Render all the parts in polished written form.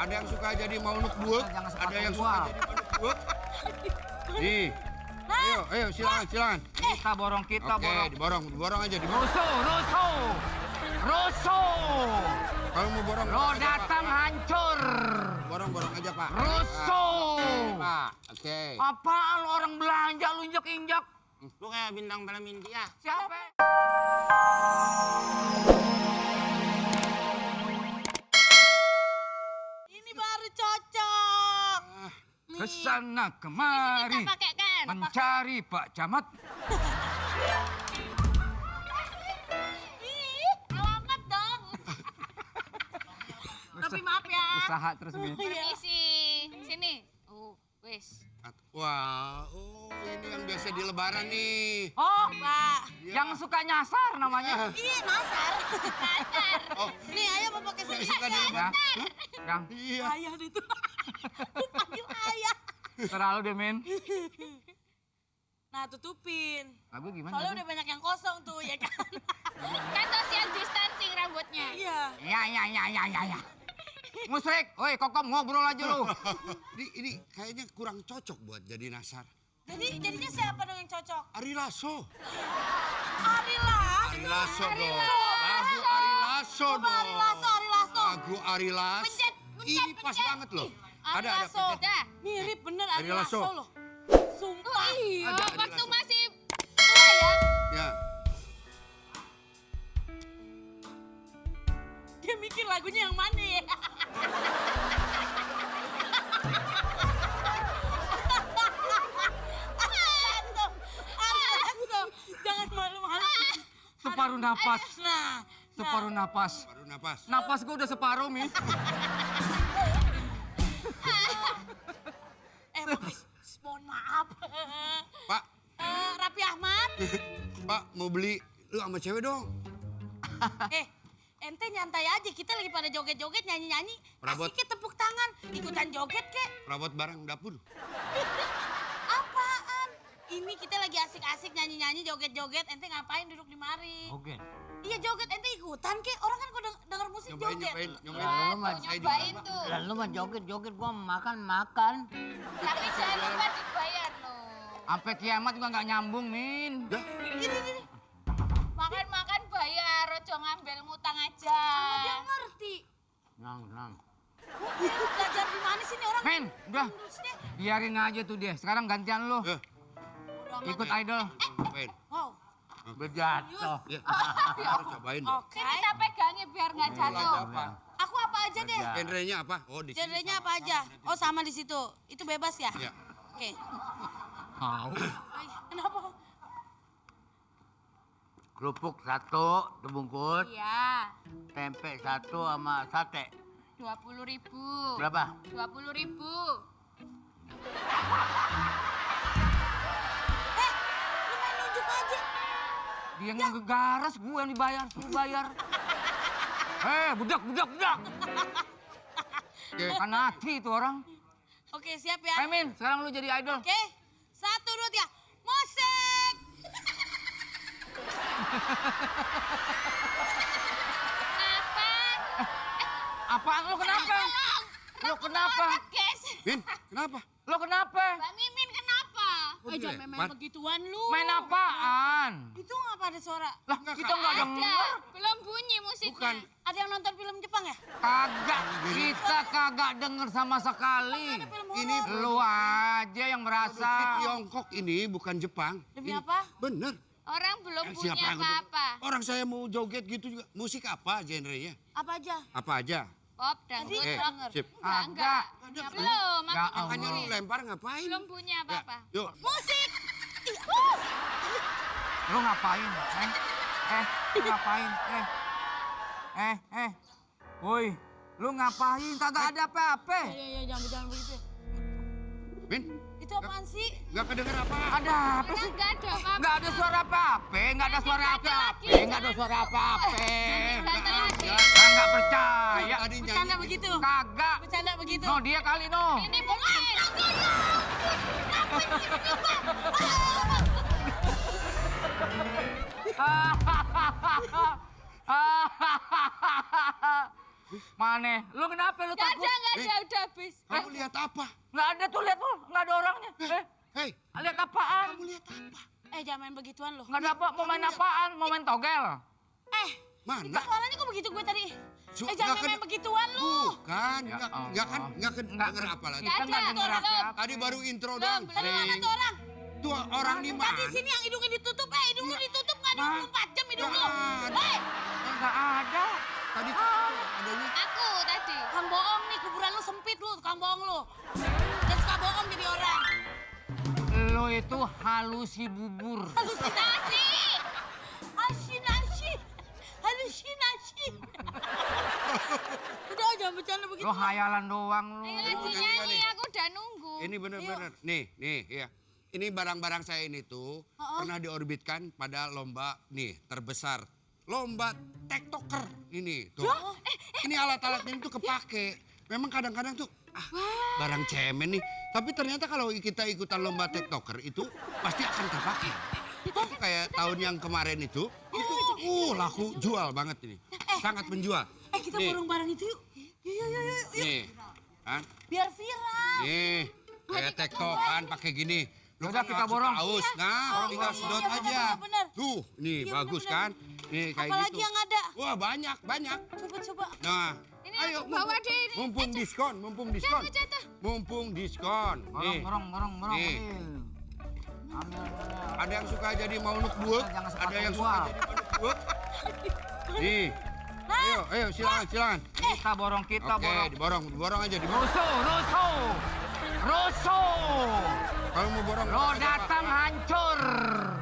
Ada yang suka jadi maunuk buek, ada yang suka jadi maunuk buek. Nih. Ayo silakan. Kita borong. Oke, diborong aja, diborong. Rusuh. Kalau mau borong, Lo datang hancur. borong aja, Pak. Rusuh. Pak, oke. Apaan lo orang belanja lu injak-injak? Lu kayak bintang film India. Siapa? Ini baru cocok. Kesana kemari. Kita pakai kan? Mencari Pak Camat. Ih, alamat dong. Tapi maaf ya. Usaha terus nih. Permisi. Sini. Wes. Wah, ini yang biasa di lebaran nih. Oh, Pak. yang suka nyasar namanya. Iya, nasar. Nasar. Oh. Nih, ayah mau pakai sini. Suka di Ya, lebaran. Yang Iya. Ayah itu. Aku panggil ayah. terlalu deh, Min. Nah, tutupin. Lagu gimana? Soalnya lagu? udah banyak yang kosong tuh, ya kan? Kan social distancing rambutnya. Iya. Ya. Musrik, woi kokom ngobrol aja lu. Ini kayaknya kurang cocok buat jadi nasar. Jadinya siapa dong yang cocok? Ari Lasso. Ari Lasso. Ari Lasso dong. Lagu Ari Lasso Coba dong. Ari Lasso. Lagu Ari Lasso. Pencet. Ini pas banget loh. Ari Ada Lasso. pencet. Mirip bener Ari Ari Lasso. Lasso loh. Sumpah. Oh iya, Ada Ari waktu Lasso. masih tua ya. Ya. Dia mikir lagunya yang mana ya? Ari Lasso. Jangan malu-malu. Separuh napas. Nah. Separuh napas. Baru napas. Napas gua udah separuh, Min. Mohon maaf. Pak, Raffi Ahmad. Pak mau beli lu sama cewek dong. Ente nyantai aja, kita lagi pada joget-joget, nyanyi-nyanyi. Perabot. Kasih ke tepuk tangan, ikutan joget kek. Perabot barang dapur. Apaan? Ini kita lagi asik-asik nyanyi-nyanyi, joget-joget. Ente ngapain duduk di mari? Oke. Iya joget, ente ikutan kek. Orang kan kalau denger musik joget. Nyobain. Wah, Saya tuh nyobain juga. tuh. Lalu mah joget-joget gua makan. Tapi jangan lupa dibayar loh. Sampai kiamat gua nggak nyambung, Min. Dah, Gini. Makan bayar, ojo ngambil ngutang aja. Sama dia ngerti. Tenang. Lu belajar di mana sih nih orang? Min, udah. Terusnya. Biarin aja tuh dia. Sekarang gantian lu. eh, Ikut idol. nyobain. Wow. Berjatuh. Ya, harus cobain dong. Oke. Ini kita pegangnya biar nggak jatuh. Apa? Aku apa aja deh? Genrenya apa? Oh, di sini. Genrenya apa aja? Oh sama di situ. Itu bebas ya? Ya. Oke. Mau. Ay, kenapa? Kerupuk 1 sebungkus, Iya, tempe 1 sama sate. 20.000. Berapa? 20.000. Lu main nunjuk aja. Dia ngegaras, gue yang dibayar, suruh bayar. Budak. Oke. Kan hati itu orang. Oke, siap ya. Min, sekarang lu jadi idol. Oke. 1, 2, 3. Musik. Kenapa? Apaan lu kenapa? Lu kenapa? Guys, Min, kenapa? Lu kenapa? Mbak Mimin kenapa? Oh, Jangan dilempar. main begituan lu. Main apaan? Itu ngapa ada suara? Lah kita nggak Ada, denger. belum bunyi musiknya. Bukan. Ada yang nonton film Jepang ya? Kagak, kita kagak denger sama sekali. Ada film Ini horor. Lu aja yang produksi merasa. Tiongkok ini bukan Jepang. Demi Ini- apa? Bener. Orang belum bunyi Siapa yang apa-apa. Orang saya mau joget gitu juga. Musik apa genrenya? Apa aja? Apa aja? Pop, dangdut, Tadi rock. Sip. Enggak. Belum, Ya aku Makanya lu bunyi. lempar ngapain? Belum bunyi apa-apa. Yuk. Musik. Lu ngapain? Lu ngapain? Woi, lu ngapain? Kagak ada apa-apa. Iya, jangan begitu. Min, Itu apaan sih? nggak kedenger apa? Ada apa sih? Enggak ada apa-apa. Nggak ada suara apa-apa, nggak ada suara apa-apa, nggak ada suara apa-apa. Ganti lagi. Nggak percaya. Tadi Bercanda nyanyi. begitu. Kagak. Bercanda begitu. No, dia kali no. Ini bukan. Mana? Lu kenapa lu Gak takut? ada, udah habis. Kamu lihat apa? Nggak ada tuh, lihat tuh. Nggak ada orangnya. Hei, Lihat apaan? kamu lihat apa? Jangan main begituan loh. Nggak ada apa, mau main apaan? Mau main togel? Mana? Suaranya kok begitu gue tadi? Nggak Jangan kena- main begituan lu. Bukan, Ya nggak denger apa lagi. Kita nggak denger apa-apa. Tadi baru intro doang. Tadi mana tuh orang? Tuh orang di mana? Tadi sini yang hidungnya ditutup, hidung lu ditutup nggak 24 jam hidung lu. Nggak ada. Hei, Nggak ada. Tadi adanya. Aku tadi. tukang bohong nih, kuburan lu sempit lu, tukang bohong lu. Dan suka bohong jadi orang. Lo itu halusi bubur. Halusinasi. Halusinasi. Udah jangan bercanda begitu. Lo hayalan doang lo. Ayo lagi nyanyi, aku udah nunggu. Ini bener-bener. Nih, ya. Ini barang-barang saya ini tuh pernah diorbitkan pada lomba nih terbesar. Lomba TikToker ini tuh. Ini alat-alat ini tuh kepake. Memang kadang-kadang tuh barang cemen nih. Tapi ternyata kalau kita ikutan lomba TikToker itu pasti akan terpakai. Kayak tahun yang kemarin itu laku jual banget ini. Sangat menjual. Kita Nih. borong barang itu yuk. Yuk. Nih. Hah? Biar viral. Nih, kayak TikTokan pakai gini. Lu Udah, kan kita nggak suka borong. Aus. Nah, tinggal sedot iya, aja. bener. Tuh, nih Iya, bagus bener, kan? Nih kayak Apalagi gitu. yang ada? Wah, banyak. Coba. Nah, Ini ayo aku bawa deh ini. mumpung diskon. Jatuh. Mumpung diskon. Nih, Borong. Nih. Ambil. ada yang suka jadi mau nuk buek, Jangan sepatu ada yang gua. suka jadi mau nuk buek. Nih. Ayo, silakan. Kita borong, Oke, diborong aja, diborong. Rusuh. Kalau mau borong, Lo datang hancur.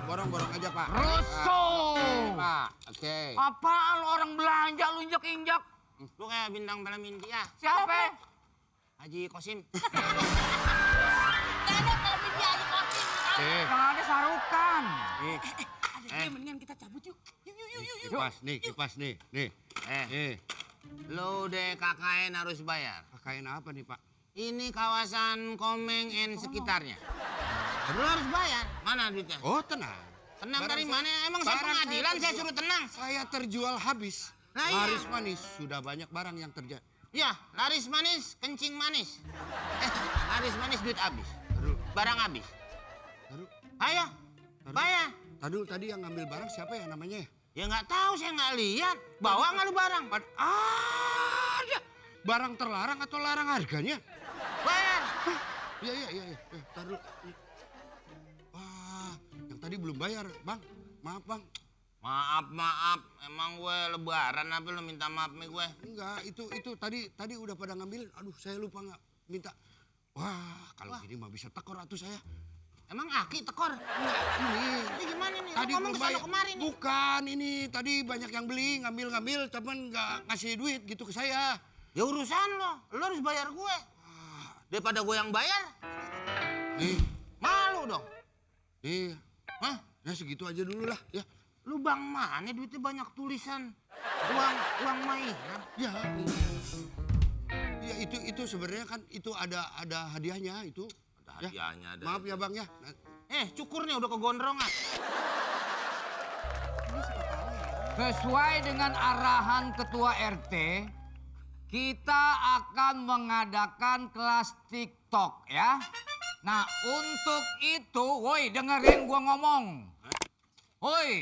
borong aja, Pak. Rusuh. Pak, oke. Apaan lo orang belanja lu injak-injak? Lu kayak bintang film India, Siapa? Haji Kosim. Gak ada kalau media aja posting. Nih, Yang ada sarukan. nih. Ada mendingan kita cabut yuk. Yuk. Kipas nih. Nih. Lu deh KKN harus bayar. Pakaian apa nih, Pak? Ini kawasan Komeng and sekitarnya. Lu harus bayar. Mana duitnya? Oh, tenang. Tenang Barang dari saya- mana? Emang saya barang pengadilan saya terjual. suruh tenang. Saya terjual habis. Nah, iya. Laris manis. Sudah banyak barang yang terjadi. Ya, laris manis, kencing manis. Laris manis duit habis. Taruh, Barang habis. taruh. Ayo, bayar. Taduh, tadi yang ngambil barang siapa ya namanya? Ya nggak tahu, saya nggak lihat. Bawa nggak lu barang? Ada. Barang terlarang atau larang harganya? Bayar. Iya. Taruh. Wah, yang tadi belum bayar, Bang. Maaf, Bang. Maaf. Emang gue lebaran apa lu minta maaf nih gue? Enggak, itu tadi udah pada ngambilin. Aduh, saya lupa nggak minta. Wah, kalau gini mah bisa tekor atuh saya. Emang aki tekor? Ini Ini gimana nih? tadi Lu ngomong belum kesana bayar. kemari nih. Bukan ini, tadi banyak yang beli, ngambil, cuman nggak ngasih duit gitu ke saya. Ya urusan lo harus bayar gue. Daripada gue yang bayar, Nih, malu dong. nih, Hah? ya segitu aja dulu lah, ya. Lu bang mana duitnya banyak tulisan. Uang mainan. Ya, ya itu sebenarnya kan itu ada hadiahnya itu. Ada hadiahnya, ada. Maaf ya Bang ya. Cukur nih udah kegondrongan. Sesuai dengan arahan Ketua RT, kita akan mengadakan kelas TikTok ya. Nah untuk itu, woi dengerin gua ngomong. Woi,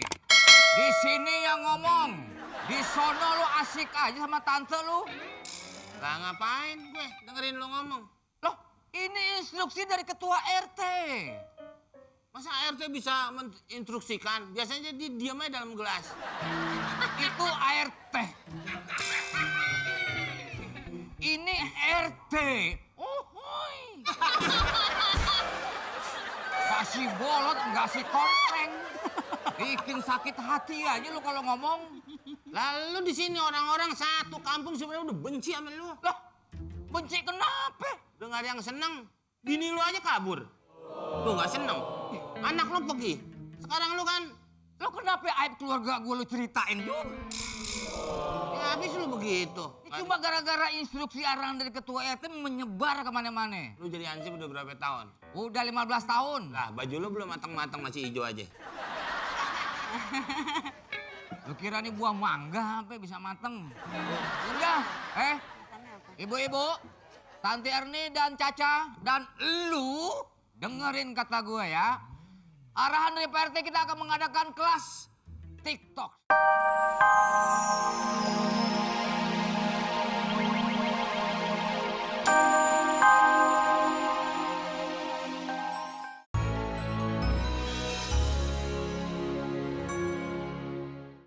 di sini yang ngomong. Di sono lu asik aja sama tante lu. Lah ngapain gue dengerin lo ngomong? Loh, ini instruksi dari Ketua RT. Masa RT bisa menginstruksikan? Biasanya dia diam aja dalam gelas. Itu ART. Ini RT. Oh, hoi. Kasih bolot, nggak si kompleng. Bikin sakit hati aja lu kalau ngomong. Lalu di sini orang-orang satu kampung sebenarnya udah benci sama lu. Lah, benci kenapa? Udah gak ada yang seneng. Bini lu aja kabur. Lu gak seneng. Anak lu pergi. Sekarang lu kan, Lo kenapa aib keluarga gue lu ceritain juga? ya habis lu begitu. Ini cuma gara-gara instruksi arahan dari Ketua RT menyebar kemana-mana. Lu jadi ansip udah berapa tahun? Udah 15 tahun. Lah baju lu belum matang-matang masih hijau aja. Lu kira nih buah mangga apa bisa mateng? Udah, ibu-ibu, Tanti Erni dan Caca dan lu dengerin kata gue ya. Arahan dari Pak RT kita akan mengadakan kelas TikTok.